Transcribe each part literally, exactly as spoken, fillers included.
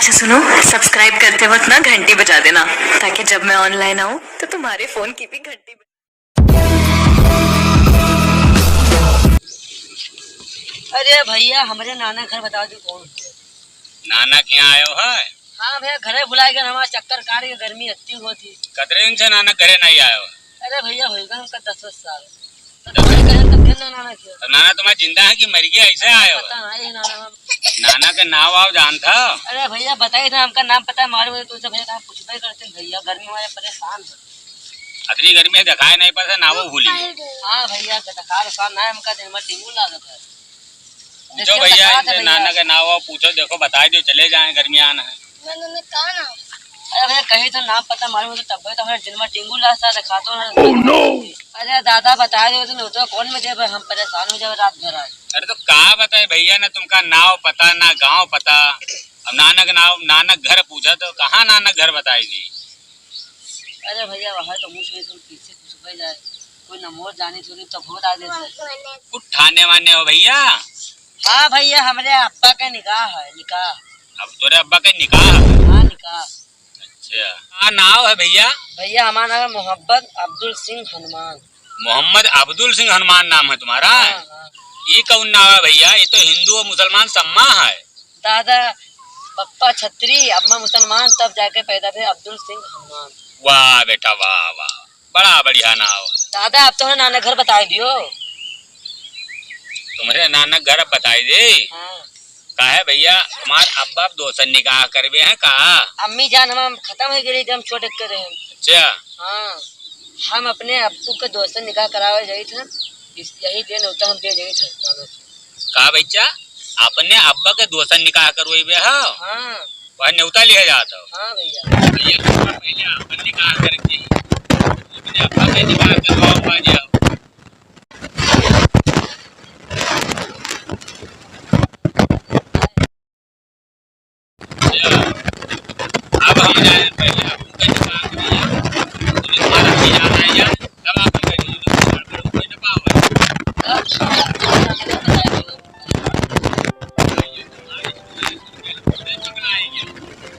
अच्छा सुनो, subscribe करते वक्त ना घंटी बजा देना, ताकि जब मैं online आऊँ तो तुम्हारे phone की भी घंटी बजे। अरे भइया, हमरे नाना घर बताओ जी, कौन है? नाना के यहाँ आयो है? हाँ भइया, घरे भुलाए गए, हमारा चक्कर काट के गर्मी अत्ती होती। कतरे दिन से नाना घरे नहीं आयो? अरे भइया, होइगा हमका दस साल। तो तुम्हारे कहे तब के नाना ना किया। तो नाना तुम्हारा जिंदा है कि मर गया, ऐसे आयो? पता नहीं नाना। नाना के नाव आव जानता? अरे भइया, बताई था, हमका नाम पता है, मालूम है, तुमसे भइया, कहाँ पूछबे करते हैं भइया, गर्मी में परेशान है। अतनी गर्मी में दिखाई नहीं पड़ता, नावो भूली गए। हाँ भइया, दिखा दिखा ना, हमका दिन में टीमू लागत है। पूछो देखिए, भइया, दिखा दे इनसे भइया। नाना के नाव आव पूछो, देखो, बताई दो, चले जाए, गर्मी आना है। मैंने कहा ना। अरे भइया, कहीं तो नाम पता मालूम हो तो तब तो हमें दिन में टीमू लागत है, दिखा दो ना। Oh no! अरे दादा, बता दो तो, तो कौन में देवे, हम परेशान हो जावे रात भर आज। अरे तो का बताए भइया, ना तुमका नाव पता, ना गाँव पता। अब नानक नाव, नानक घर पूछा तो कहाँ नानक घर बताई दी? अरे भइया, वहाँ तो मुँह से पीछे कुछ हो जाए, कोई ना मोर जानी चोरी तो भूत आ जाए। कुछ ठाने वाने हो भइया? हाँ भइया, हमरे अब्बा के निकाह है, निकाह। अब तोरे अब्बा के निकाह है? हाँ, निकाह। अच्छा, का नाव है भइया? भइया, हमारा नाम है मोहब्बत अब्दुल सिंह हनुमान। मोहम्मद अब्दुल सिंह हनुमान नाम है तुम्हारा? हाँ, हाँ। ये कौन नाव है भइया? ये तो हिंदू और मुसलमान सम्मा है। दादा, पप्पा छत्री, अम्मा मुसलमान, तब जाके पैदा भे अब्दुल सिंह हनुमान। वाह बेटा, वाह, वाह, बड़ा बढ़िया नाव। दादा, अब तो नाना घर बताई दियो। तुम्हरे नाना घर अब बताई दे? हाँ। काहे भइया, तुम्हार अब्बा अब दोसर निकाह करबे हैं का? अम्मी जान हमार खतम होइ गई जब हम छोटे के रहे। अच्छा। हाँ, हम अपने अब्बू के दोसर निकाह करावे जाइत है, इस, यही दिन होता हम दे जाइत है। का बच्चा, अपने अब्बा के दोसर निकाह करवाइबे हो? हाँ। वह नेवता लिहे जात हो? हाँ भइया। भइया, पहिले अपन निकाह करके, अपने अब्बा के निकाह करवाओ, आ जाओ। अब हम जाए पहिले आपको कहीं काम किया, तो हमारा भी जाना है यार, तब आप कहीं कोई ना पाओ।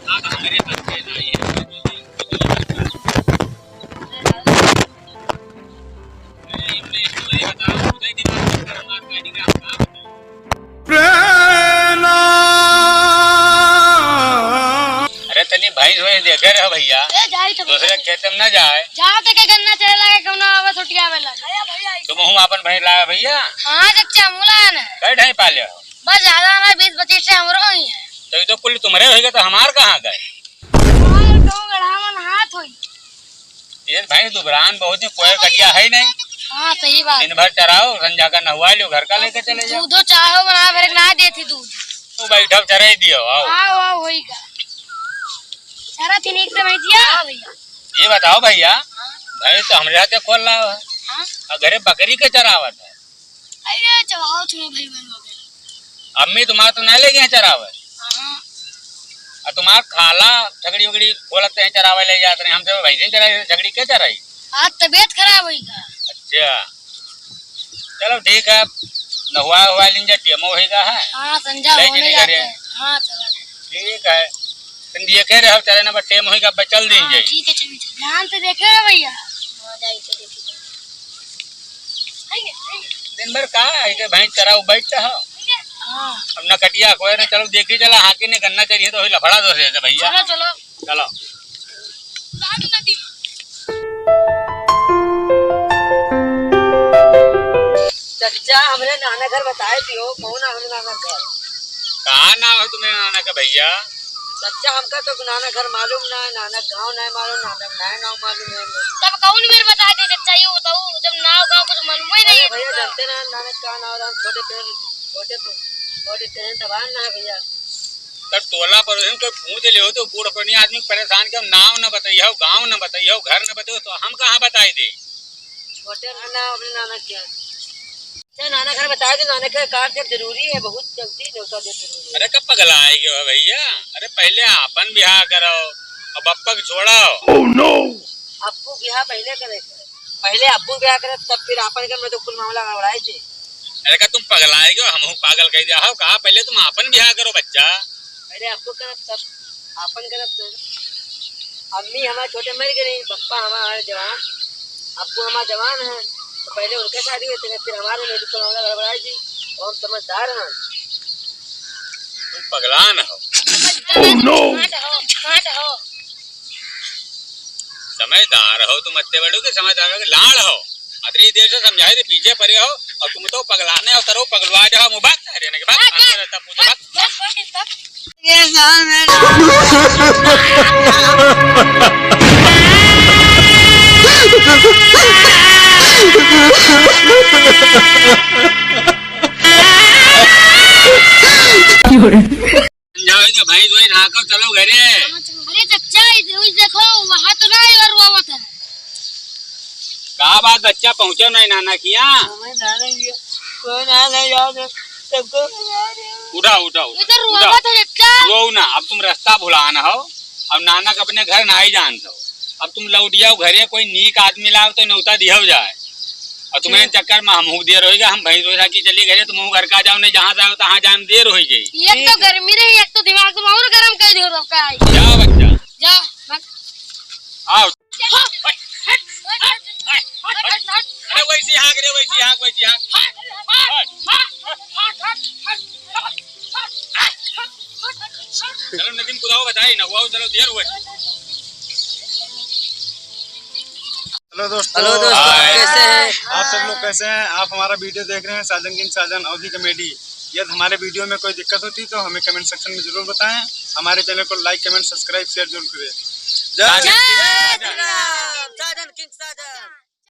आप हमारे बच्चे ना ये प्रेरणा। अरे तनी भैंस वैंस देखे रहो भैया, ए, जाई तो दूसरे खेत में ना जाए। जाओ तो के गन्ना चले लागे, कौनो आवे छुट्टी आवे ला। तुम हूँ अपन भैंस लाया भैया? हाँ चच्चा, मुला है ना। कै ढाई पाले हो? बस ज्यादा ना, बीस पच्चीस से हमरो ही है। तो ये तो कुल तुम्हारे होइगा, तो हमार कहाँ गए? हमार तो गढ़ावन हाथ होई। ये भाई दुबरान बहुत ही, कोई कटिया है ही नहीं। हाँ, सही बात। दिन भर चराओ, संझा का नहवा लो, घर का लेके चले जाओ। दूधो चाहो बना, फिर ना देती दूध। तू बैठो, चराई दियो, आओ। आओ, आओ, होई का। चरा थी नीक से भैंसिया। हाँ भैया। ये बताओ भैया, हाँ। भैंस तो हमरे हाथे खोल रहा है। हाँ। और घरे बकरी के चरावत है। अरे, चढ़ाओ तुम्हें भाई बहन हो गए। अम्मी तुम्हारा तो नहीं ले गए चरावे? हाँ। और तुम्हार खाला छगड़ी उगड़ी खोलते हैं, चरावे ले जाते हैं, हमसे वैसे ही चराई, छगड़ी के चराई? आज तबीयत खराब होई का? अच्छा, चलो ठीक है, नहुआ हुआ लीन जा, टेमो होई का है? हाँ, संझा ले होने चली जाते घरे। हैं। हाँ, चला। ठीक है, तुम देखे रहो, चले ना, बस टेम होई का, बस चल दीन हाँ, जाई। ठीक है, चलिए, चलिए। ध्यान से देखे रहो भैया। हाँ, जाई के देखी। दिन भर का है, इधर भैंस चराओ बैठता है। हाँ। अब ना कटिया कोई ना, चलो देखी चला, हाँ के ने गन्ना चरिए तो वही लफड़ा दो से भैया। चलो, चलो। चलो। चच्चा, हमरे नाना घर बताए दियो, कौन है हमरे नाना घर? का नाम है तुम्हारे नाना का भैया? चच्चा, हमका तो नाना घर मालूम ना है, नाना गाँव नहीं मालूम, नाना नाय नाम मालूम है। तब कौन मेरे बता दे चच्चा, ये बताओ, जब नाव गाँव कुछ मालूम ही नहीं अरे है भैया, तुमका। जानते ना नाना का नाम, हम छोटे पे, छोटे पे, छोटे पे तबाह ना है भैया। तब टोला पड़ोसन कोई पूछ ले हो तो बूढ़ पुरानी आदमी परेशान के नाम न बताइयो, गाँव न बताइयो, घर न बताइयो, तो हम कहाँ बताई दे? छोटे नाना, अपने नाना के। अच्छा, नाना घर बता दे, नाना के कार से जरूरी है, बहुत जल्दी न्योता दे जरूरी है। अरे, कब पगला आए गए हो भैया? अरे, पहले आपन बियाह करो, अब अप्पा के छोड़ो। Oh no! अप्पू बियाह पहले करे, पहले अप्पू बियाह करे, तब फिर आपन कर में तो कुल मामला गड़बड़ाए थे। अरे, का तुम पगला आए गए हो? हम पागल कह दिया हो, कहा पहले तुम आपन बियाह करो बच्चा। पहले अप्पू करे, तब आपन करत है। अम्मी हमारे छोटे मर गए, पप्पा हमारे जवान, अब्बू हमारे जवान हैं, तो पहले उनके शादी होते हैं, फिर हमारे medical वाला गड़बड़ाई थी, और हम समझदार हैं। तुम पगलान हो। Oh no! समझदार हो तुम, अत्ते बड़ो के समझदार हो कि लाड़ हो। अतरी देर से समझाए थे, पीछे पड़े हो, और तुम तो पगलाने हो, तरो पगलवा जाओ, मुबारक है, रहने के बाद आगे रहता पूछो मत। जाओ, जो भैंस वैंस हाँको, चलो घरे। अरे चच्चा, इधर, उस देखो, वहाँ तो ना यार, वो आवत है। का बात बच्चा, पहुँचो नहीं नाना किया? हमें नाना किया, कोई ना, नहीं याद है, सबको याद है। उठाओ, उठाओ, इधर उठाओ। रोवत है चच्चा। रो ना, अब तुम रास्ता भुलान हो, अब नाना के अपने घर ना ही जानत हो। अब तुम लौट जाओ घरे, कोई नीक आदमी लाओ तो न्योता दियो जाए। और तुम्हें जी। चक्कर में हम हुक दिया रहेगा, हम भैंस वैसा की चली घरे, तुम घर का जाओ, नहीं जहाँ जाओ तहाँ जाए में देर हो गई। एक तो गर्मी रही, एक तो दिमाग में और गरम कर दियो तो का है। जा बच्चा। जा, भाग। आओ। अरे वैसी हाँक रे, वैसी हाँक, वैसी हाँक। चलो नदीम कुदाओ बताई ना, वो चलो देर हुआ। हेलो दोस्तों। हेलो दोस्तों, हाय। कैसे हैं? आप सब लोग कैसे हैं? आप हमारा वीडियो देख रहे हैं साजन किंग साजन अवधी कॉमेडी। यदि हमारे वीडियो में कोई दिक्कत होती तो हमें कमेंट सेक्शन में जरूर बताएं। हमारे चैनल को लाइक, कमेंट, सब्सक्राइब, शेयर जरूर करें। जय जय श्री राम। साजन किंग साजन।